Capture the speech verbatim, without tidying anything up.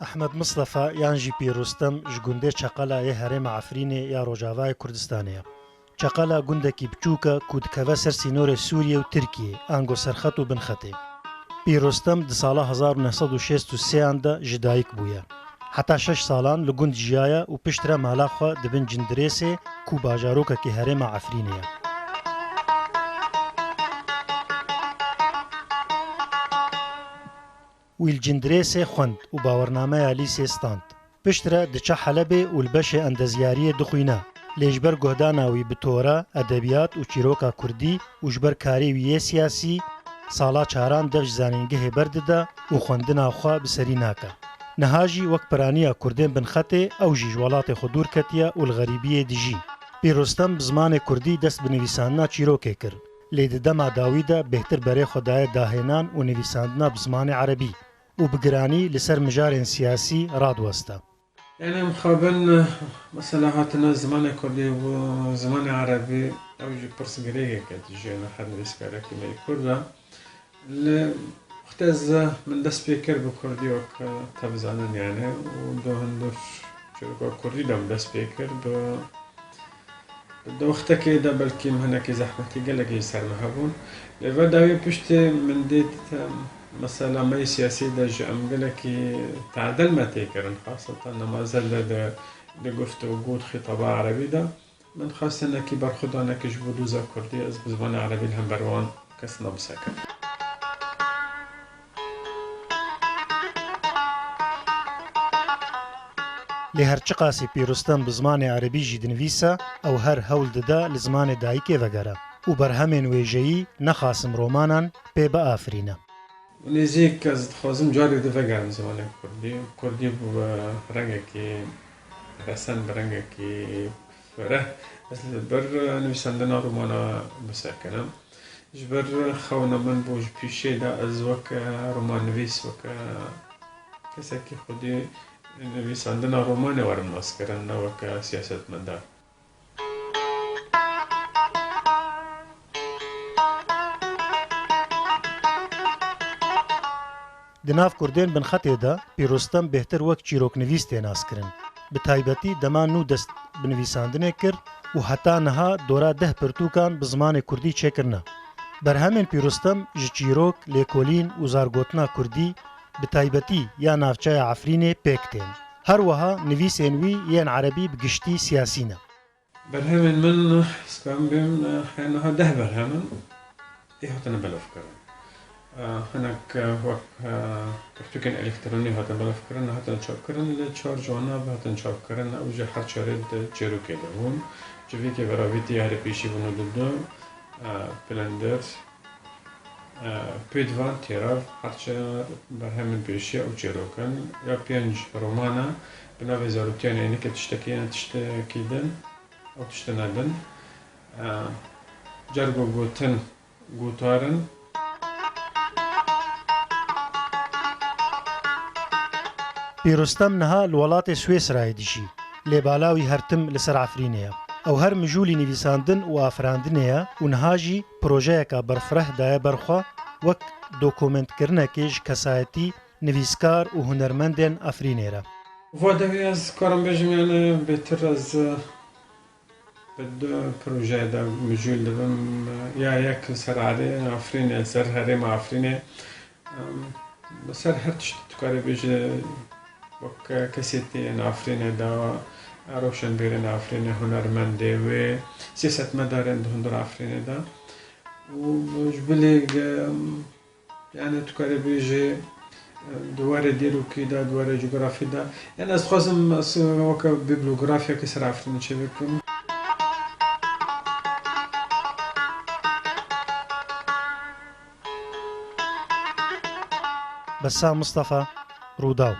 Ehmed Mistefa yan jî Pîr Rustem ji gundê Çeqela yê herêma Efrînê ya Rojavayê Kurdistanê ye. Çeqela gundekî biçûk e ku dikeve ser sînorê Sûriyê û Tirkiyê, ango serxet û binxetê. Pîr Rustem di sala hezar û neh sed û şêst û sêyan de ji dayik bûye. Heta şeş salan li gund jiyaye û piştre mala xwe di bin Cindirêsê ku bajarokekî herêma Efrînê ye. Wî li Cindirêsê xwend û bawernameya lîsê stand. Piştre diçe Helebê û li beşê endezyariyê dixwîne. Lê ji ber guhdana wî bi tore, edebiyat û çîroka kurdî û ji ber karê wî yê siyasî, sala çaran dev ji zanîngehê berdide û xwendina xwe bi serî nake. Niha jî wek piraniya kurdên binxetê ew jî ji welatê xwe dûr ketiye û li xerîbiyê dijî. Pîr Rustem bi zimanê kurdî dest bi nivîsandina çîrokê kir. Lê di dema dawî de bêhtir berê xwe daye dahênan û nivîsandina bi zimanê erebî û bi giranî li ser mijarên siyasî radiweste. Yanî mixabin, mesela hatina zimanê kurdî û zimanê erebî, ew jî pirsgirêkek e dijî her nivîskarekî me yê kurd e. Li wextê ez min dest pê kir bi kurdî wek te bizanin yanî û di hundir çîroka kurdî de min dest pê kir bi Di wextekê de belkî em hinekî zehmetî gelekî ji ser me hebûn. Lê vê dawiyê piştî min dît, em, mesela me yê siyasî de ji em gelekî tadil me tê kirin, xaseten nema zêde di, di guftûgû, di xîtaba erebî de. Min xwest hinekî berxwedanekê ji bo doza kurdî ez bi zimanê erebî li hember wan kes me bisekin. Lê her çiqasî Pîr Rustem bi zimanê erebî jî dinivîse, ew her hewl dide li zimanê dayikê vegere û berhemên wêjeyî, Nexasim romanan, pê biafirîne. Nêzîk ez dixwazim carê di vegerim zimanê kurdî. Kurdî bi rengekî resen, bi rengekî fireh ez li ber nivîsandina romana bisekinim. Ji ber xewna min bû ji pîşê de ez weke romannivîs, weke kesekî xwedî nivîsandina romanê werim naskirin, ne weke siyasetmedar. Di nav kurdên binxetê de Pîr Rustem bêhtir wek çîroknivîs tê naskirin. Bi taybetî dema nû dest bi nivîsandinê kir û heta niha dora deh pirtûkan bi zimanê kurdî çêkirine. Berhemên Pîr Rustem ji çîrok, lêkolîn û zargotina kurdî, bi taybetî ya navçeya Efrînê pêk tên. Her wiha nivîsên wî yên erebî bi giştî siyasî ne. Berhemên min, ez karim bêm, heye niha deh berhem in, ê hatine belavkirin. Hinek wek pirtûkên elektronî hatin belavkirin, hatin çapkirin, lê çar ji wana bi hatin çapkirin, ew jî her çarê di çêrokê de bûn. Civîkê veravîtî herî pêşî bûn û didu, Plender, Pêdivan, Têrav, her çar berhemên pêşî ew çêrok in. Ya pênc roman e, bi navê Zarotiya Neynikê tiştekî ne tiştekî din, ew tiştine din. Cergo gotin gotar in. Pîr Rustem niha li welatê Swêsrayê dijî, lê bala wî her tim li ser Efrînê ye. Ew her mijûlî nivîsandin û afirandinê ye û niha jî projeyeka berfireh daye ber xwe wek dokumentkirnekê ji kesayetî, nivîskar û hunermendên Efrînê re. Va dewê ez karim bêjim, yani bêtir ez bi du projeyê de mijûl dibim. Ya yek li ser erê Efrînê, li ser herêma Efrînê. Em, li ser her tişt dikare bêje, wek kesê tê yên Efrînê de, roşenbêrên Efrînê, hunermendê wê, siyasetmedarên di hundir Efrînê de. Û ji bilî, em, Yani tu karê bêjê, e, di warê dîrokî de, di warê cografî de. Yani ez dixwazim, ez weke bibliografyeke ser Efrînê çêbikim. Bessam Mistefa, Rûdaw.